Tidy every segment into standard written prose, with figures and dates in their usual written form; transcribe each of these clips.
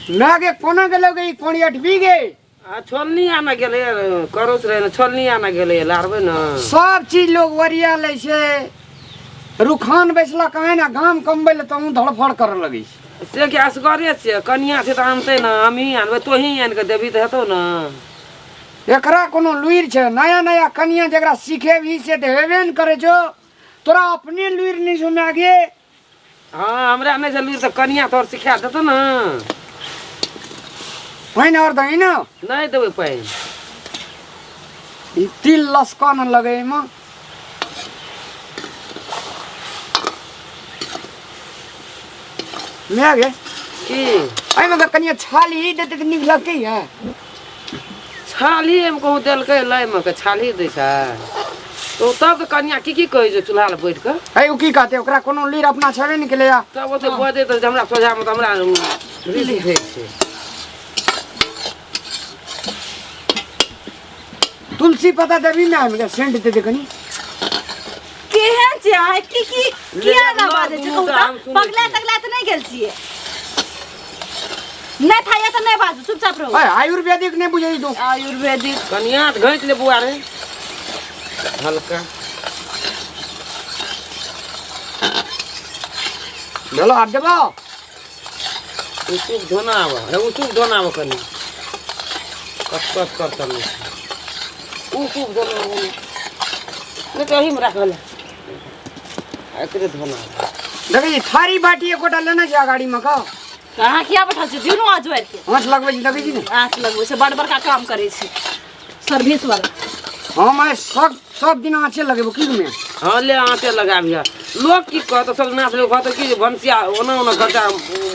माय गे कोना गेलो गे ई कोणी अठबी गे? आ छोलनी आना गेलै, करोस रहै ने, छोलनी आना गेलै, लारबै ने। सब चीज लोग वरिया लै छै। रुखान बैसला कहे ना गाम कमबै ले तहूँ धड़फड़ करऽ लगै छै। से कि असगरे छियै, कनिया छै तऽ आनतै ने, हमही आनबै, तोही आनि कऽ देबही तऽ हेतौ ने। एकरा कोनो लुरि छै? नया नया कनिया जकरा सिखेबही से तऽ हेबे ने करै छौ। तोरा अपने लुरि नहि छौ माय गे। हाँ, हमरा नहि छै लुरि तऽ कनिया तोहर सिखा देतौ ने। पानि आओर दही ने? नहि देबै पानि। ई तिल लसकऽ ने लगै एहिमे। माय गे। की? एहिमे तऽ कनिया छाली देतै तऽ नीक लगतै। है छाली एहिमे कहूँ देलकै? लैमे के छाली दै छै तो तब तऽ कनिया की की कहै छै चूल्हा लग बैठ कऽ? है ओ की कहतै? ओकरा कोनो लुरि अपना छेबे नहि केलैया। तब ओते बजै तऽ हमरा सोझामे तऽ हमरा रिस उठै छै। तुलसी पत्ता देबी ने? एहिमे सेंट दे दे कनी। केहन छै अहाँ? की की ले, किया ना लऽ, बाजै छै? दुनू कहू टा हम तऽ सुनै पगला छियै। तगला तऽ नहि गेल छियै? नहि थाइया तऽ नहि बाजू, चुपचाप रहू। है आयुर्वेदिक नहि बुझै तू? आयुर्वेदिक। कनिया तऽ घैंच ले बुआ रे हल्का। भेलो, आब देबो। उसुक धोना आब हे, उसुक धोना आब, कनि कस कस कर तनी उसुक धोना आब। नहि तऽ एहीमे राखल है, एकरे धोना आब। देखै छी थारी बाटी एकोटा लेने छै अगाड़ी मे कऽ। तऽ अहाँ किया बैठल छी? दियौ ने आँच बारि के। आँच लगबै छी, देखै छी ने। आँच लगबै छै, बड़ बड़का काम करै छै सर्विस वाला। हम आइ सब सब दिन आँचे लगेबो की मे। हाँ, ले आँचे लगाबिह। लोग की कहत? सब नाच लोग कहत कि भनसिया ओना ओना खर्चा,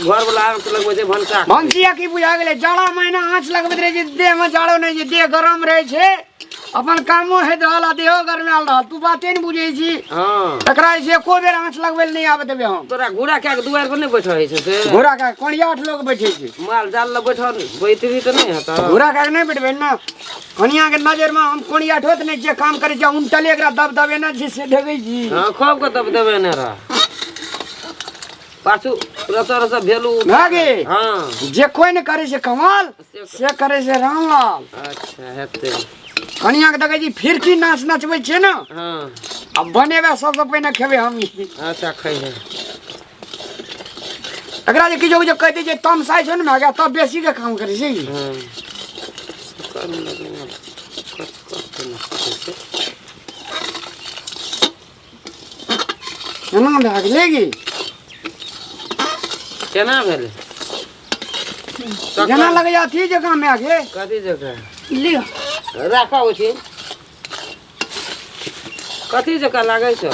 घरवला आँच लगबै छै, भनसा। भनसिया की बुझा गेलै? जाड़ा महीना आँच लगबैत रहै छै, देहमे जाड़ो नहि छै, देह गरम रहै छै, अपन कामो होइत रहल आ देहो गरमायल रहल। तू बाते नहि बुझै छी। हाँ। एकरा जे छै एको बेर आँच लगबै लए नहि आबऽ देबै हम। तोरा घोड़ा कए के दुआरि पर नहि बैठल होइ छै से? घोड़ा के कोनिया आठ लोग बैठे छै। माल जाल लग बैठल बैठबी तऽ नहि हेतौ। घोड़ा के नहि बैठबै ने, कनिया के नजर में हम कोनिया ठोत नहि जे काम करै छै, उनटले एकरा दब दबेने छै से देखै छी। हाँ, खूब के दब देबे ने रह पाछू रस रस भेलू। भए गेल। हाँ। जे कोइ नहि करै छै कमाल से करै छै रामलाल। अच्छा, हेतै। कनिया के देखै छी फिरकी नाच नचबै छै ने। हाँ। आ बनेबै सबसँ पहिने खेबै हमही। अच्छा, खैहे। एकरा जे किछो किछो कहि दै छै, तमसाइ छै ने भए गेल, तब बेसी के काम करै छै। हाँ, करू लगेना, कच कच केना करै छै। एना भए गेलै की? केना भेलै? जेना लगैया अथी जकाँ माय गे। कथी जकाँ? लिअ। राखऽ ओहिठाम। कथी जकाँ लागै छौ?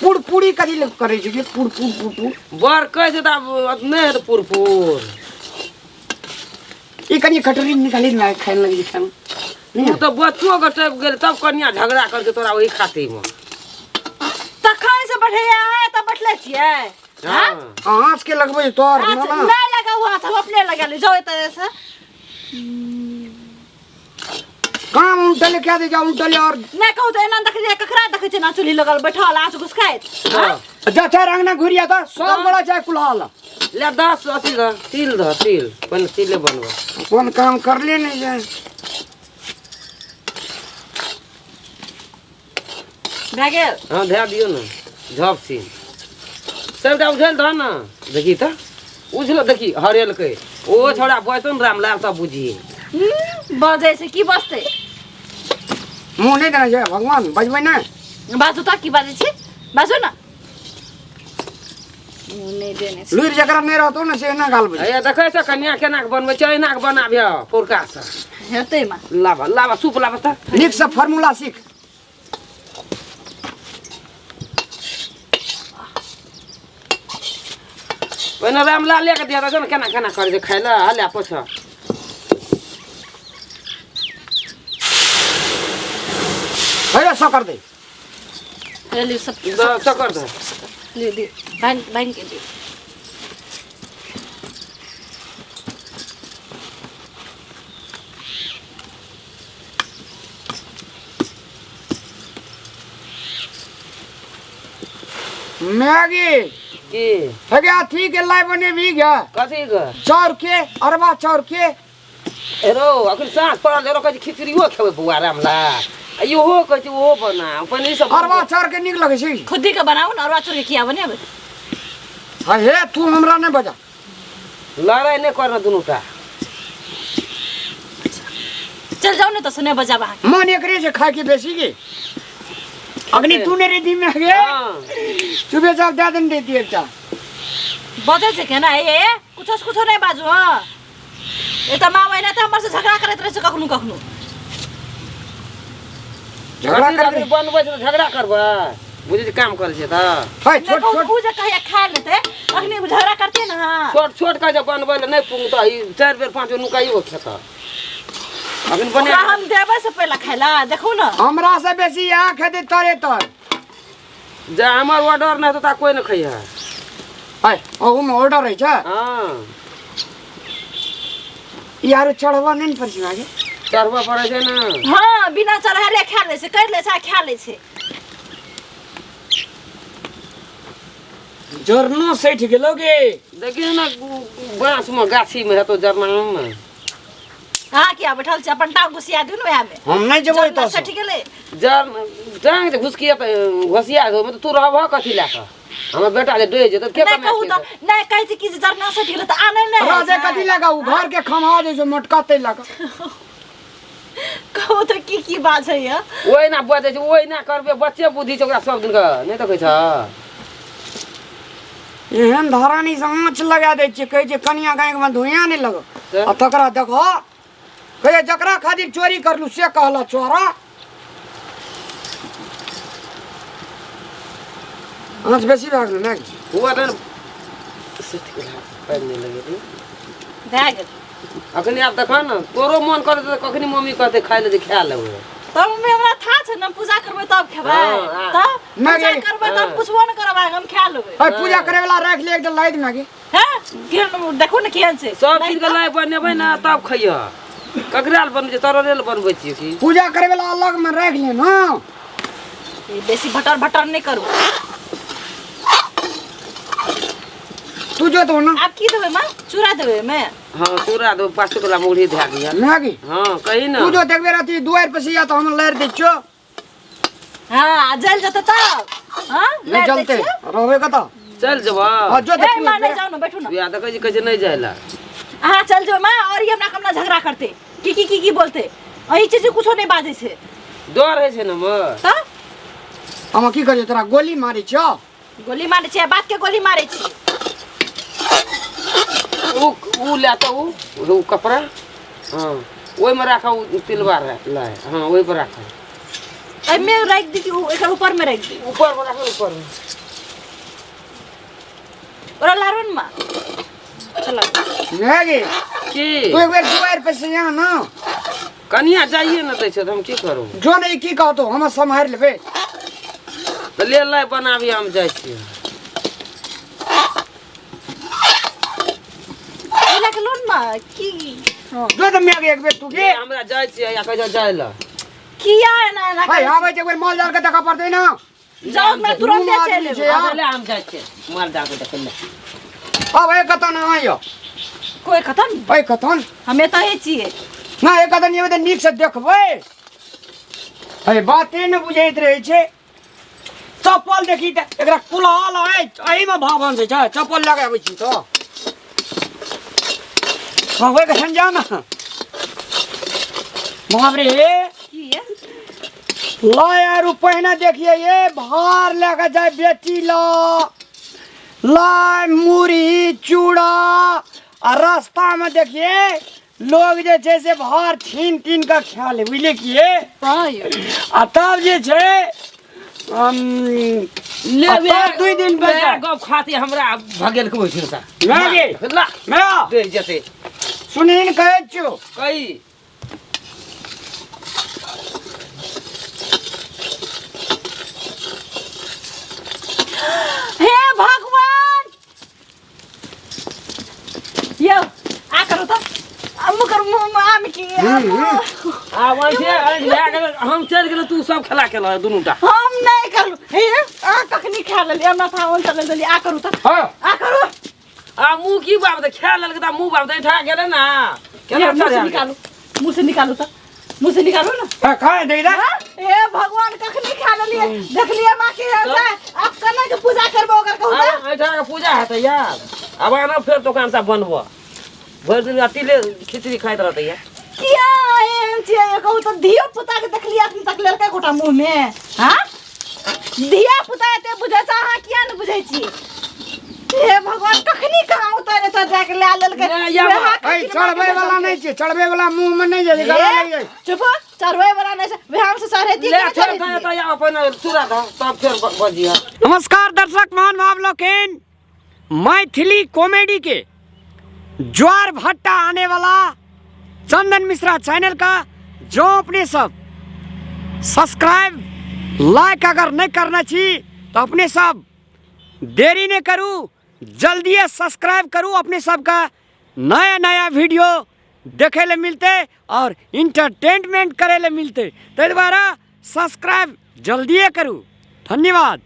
पुरपुरी कथी लए करै छै गे? पुरपुर पुरपुर। बड़ कहै छै तऽ आब नहि हेतै पुरपुर। ई कनि कटोरी निकाली ने, खाय लगे छै खायमे। तू तऽ बच्चो के टपि गेल तब कनिया झगड़ा करके तोरा ओहि खातिर मे। तखन से बैठैया अहाँ एतऽ बैठले छियै? हाँ। आँच के लगबै तोर। आँच नहि लगाउ, आँच हम अपने लगा ले, जाउ एतऽ से। काम उल्टले क्या दे, जाओ उल्टले और। नहि कहू तऽ एना देखलियै, ककरा देखै छियै ना चूल्ही लगल बैठल आँच घुसकाइत? हाँ। जा चाहे रंगना घुरिया था सब बड़ा चाहे कुल्हाल। ले दस अथी दह, तिल दह, तिल पहिने तिले बनबै। कोन काम करले नहीं जाए। भए गेल। हाँ, धए दियौ ने झप छी सबटा उझल दह ने। देखी तऽ उझलो, देखी हरेलकै ओ छोड़ा बजतौ ने रामलाल तब बुझिए। बजै छै की बजतै? मुँह नहीं देना छै भगवान, बजबै नहि। बाजू तऽ, की बाजै छी? बाजू ने। मुँह नहि देने छै। लुरि जकरा नहि रहतौ ने से एना गाल बजै। हैया देखै छ कन्या केना के बनबै छै, एना के बनाबिह पुरका से। हेतै मा। लाबा लाबा सूप लाबा तऽ। नीक से फार्मूला सीख। पहिने रामलाल के दिया ने केना केना करै छै खाइ लए, हले पोछ। हैया सकर दे। ले सब। दऽ, चक्कर दे। ले दे, बान्हि बान्हि के दे। मैगी। की हे अथी के लाइ बनेबी गे? कथी के? चाउर के, अरबा चाउर के। हेरो अखन साँझ पड़ल हेरो, कहै छै खिचड़ियो खेबै बौआ रामलाल, आ इहो कहै छै ओहो बना, अपन ई सब। अरबा चाउर के नीक लगै छै। खुदी के बनाउ ने, अरवा चाउर के किया बनेबै? हाँ हे, तू हमरा नहि बजा। लड़ाइ नहि कर दुनू टा। चल जाउ ने तऽ सुने बजाब अहाँके। मन एकरे से खाय के बेसी के अग्नि तू ने रे दी में गे। हाँ। सुबह साहब दे दिन देती एकटा। बजै छै केना? ए कुछो से कुछो नहि बाजू। हँ, ए तऽ माँ ओहिना तऽ हमर से झगड़ा करैत रहै छै कखनो कखनो। झगड़ा कथी कर कथी बनबै छै तऽ झगड़ा करबै? बुझै छै काम करै छै तऽ है नहि छोट कहू छोट। उ जे कहिया खा लेतै अखनी झगड़ा करते ने। हाँ, छोट छोट कहै छै बनबै लए नहि पुंगतै, ई 4 बेर 5 बेर नुकाइयो खेतऽ अखन बने। ओकरा हम देबै से पहिले खाय ला, देखू ने। हमरा से बेसी यहाँ खेतै तरे तर। जा हमर ऑर्डर नहि हेतौ ता कोइ नहि खैहे। है ओहूमे ऑर्डर होइ छै? हाँ। ई आरो चढ़बऽ नहि ने पड़ै छै आगे? चढ़बऽ पड़ै छै ने। हाँ, बिना चढ़ाले खा लै छै, करि लै छै आ खा लै छै। जरनो सठि गेलो गे। देखियौ ने बाँसमे गाछीमे हेतौ जरनामे। अहाँ किया बैठल छी? अपन टांग घुसिया दियौ ने वएहमे। हम नहि जेबै। जरना एतऽ सठि गेलै। जर टांग जे घुसकिया तऽ घोसिया दो, मतलब तू रहबह कथी लए कऽ? हमर बेटा जे डोहि जेतै के नहि कमाए कहू तऽ खेतै? नहि कहै छै कि जे जरना सठि गेलै तऽ आनै नहि राजे होइ छै। कथी लगा उ घर के खम्हा जे छै मोटका तै लगा। कहू तऽ की की बाजैया? ओहिना बजै छै, ओहिना करबै, बच्चे बुद्धि छै ओकरा सब दिन के नहि देखै छ? एहन धरानी से आँच लगा दै छियै, कहै छै कनिया गाय मे धुइयां नहि लगो। तऽ? आ तकरा देखो, कहै जकरा खातिर चोरी करलू से कहल चोरा। आँच बेसी भए गेल ने? हुआ तऽ सठि गेल, पानि नहि लगेली। भए गेल। अखनी आब देखह ने, तोरो मन करतै तऽ कखनी मम्मी कहतै खाय लए जे खा लेबै। तब मम्मी हमरा था छै ने, हम पूजा करबै तब खेबै। हाँ, हाँ। तब नहि पूजा गे। करबै तब हाँ। पुछबो ने करब, हम खा लेबै। अरे पूजा करे वाला राखि ले एकटा लाइट में गे। हैं, केहन देखू ने केहन छै। सब नहि चीज के लाइ बनेबै ने तब खैह। ककरा लए बनबै छियै? तोरे लए बनबै छियै की? पूजा करे वाला अलग में राखि ले ना। ई बेसी भटर भटर नहि करू। तू जो तो ना। आब की देबै माँ? चूड़ा देबै ओहिमे? हाँ, चूड़ा देबै, 5 वाला मुरही धए दिअ। ना गे। हाँ, कही ने। तू जो देखबे रहती दुआरि पर से या तऽ हम लड़ि दै छियौ। हाँ, जल जेतै तब। हाँ, नहि लारि दै जलतै। छियौ। रहबै कतऽ? चल जेबह। हाँ जो ए देखू। माँ, नहि जाउ ने, बैठू ने। बियाह देखै छी, कहै छै नहि जाइ लए। अहाँ चल जाउ माँ, और ई हमरा कमला झगड़ा करते, की की की की बोलते, एहि चीज कुछो नहि बाजै छै। डर होइ छै ने मोर। तऽ हम की करियौ, तोरा गोली मारै छियौ? गोली मारै छियै, बात के गोली मारै छी। उ उ लए तऽ उ उ कपड़ा, हाँ, ओहिमे राखऽ, उ तिलबा लाय, हाँ, ओहि पर राखऽ। एहिमे राखि दी कि उ एकर ऊपर में राखि दी? ऊपर मे राखऽ, ऊपर मे। ओकरा लारू ने माँ, चलो। नहि गे। की? तू एक बेर दुआरि पर से यहाँ ना। कनिया जाइए ने दै छै तऽ हम की करू? जो ने, ई की कहतो, हम सम्हारि लेबै। तऽ ले लाय बनाबी, हम जाइ छियै। एहि लए कऽ लोन माँ की? जो तऽ मैं एक बेर तू ले गे। हमरा जाइ छियै या कहै छै जाइ लए। किया एना एना है करै आबै छै, एक बेर माल जाल के देखऽ पड़तै ना। छी? जाउ ने, तुरन्ते दू चलि आदमी एबै। छै यार। ले हम जाइ छियै माल जाल के देखै लए। अब एक कतन आइयो। कोइ खतम। एक कतन। हम एतहे छियै। ना, एक कतन एबै तऽ नीक से देखबै। है बाते ने बुझैत रहै छै। चप्पल देखी तऽ एकरा कुल्हाल है, एहिमे भावन छै, चप्पल लगाबै छी तऽ हाँ ओहि कखन जाउ ने, बाप रे। की ये? लाय आरू पहिने देखिए, ये भार लए कऽ जाय बेटी ल लाय मुरही चूड़ा, आ रास्तामे देखिए लोग जे छै से भार छीन तीन कऽ खा ले, बुझलियै की? हाँ यौ। आ तब जे छै ले आ तब 2 दिन वएह बचा गप खातिर हमरा भगेल के ओहिठाम से। भए गेल। ला मैं दे जेतै। सुनहीन कहै छियौ। कही। हे भगवान यौ, आ करू तऽ अम्मू करू आम की आब ऐसे भए गेल, हम चलि गेलहुँ, तू सब खेला खेलह दुनू टा। हम नहि कहलहुँ। हे, अहाँ कखनी खा लेलियै? हमरा थावन चलल देलियै। आ करू तऽ। हाँ। आ करू। आ मुँह की बाप दे खा लेलकै तऽ मुँह बाप दे ठा गेलै ना। केना मुँह से चढ़ायल? निकालू, मुँह से निकालू तऽ, मुँह से निकालू ना। हाँ, खाए दे इधर। हाँ? हे भगवान, कखनी खा लेलियै? देखलियै माँ के हेतै? आब केना के पूजा करबो ओकर कहू तऽ? आ, एहिठाम के पूजा हेतै यार। आब आना फेर दोकान से बनबऽ। भरि दिन अतिले खिचड़ी खाइत रहतै यार। किया एहन छियै कहू तऽ? धियो पुता के देखलियै अखन तक लेलकै गोटा मुँह में? हाँ, धिया पुता एते बुझै छै, अहाँ किया ने बुझै छी? हे भगवान, कखनी कहाँ उतर एतऽ जाके लए लेलकै। नहि, या वएह ऐ, कखनी चढ़बै वाला नहि छै, चढ़बै वाला मुँह में नहि जाइ, गला लागि जाइ। चुप, चढ़बै वाला नहि छै। वएह से चढ़ेती। ले छोड़ दे तऽ या अपन चूड़ा दऽ तब फेर बजिह। नमस्कार दर्शक महानुभाव लोकनि, मैथिली कॉमेडी के ज्वार भट्टा आने वाला चंदन मिश्रा चैनल का जो अपने सब सब्सक्राइब लाइक अगर नहीं करना छी तो अपने सब देरी नहीं करू, जल्दी सब्सक्राइब करू। अपने सबका नया नया वीडियो देखे ले मिलते और इंटरटेनमेंट करे ले मिलते, ताहि द्वारा सब्सक्राइब जल्दिए करू। धन्यवाद।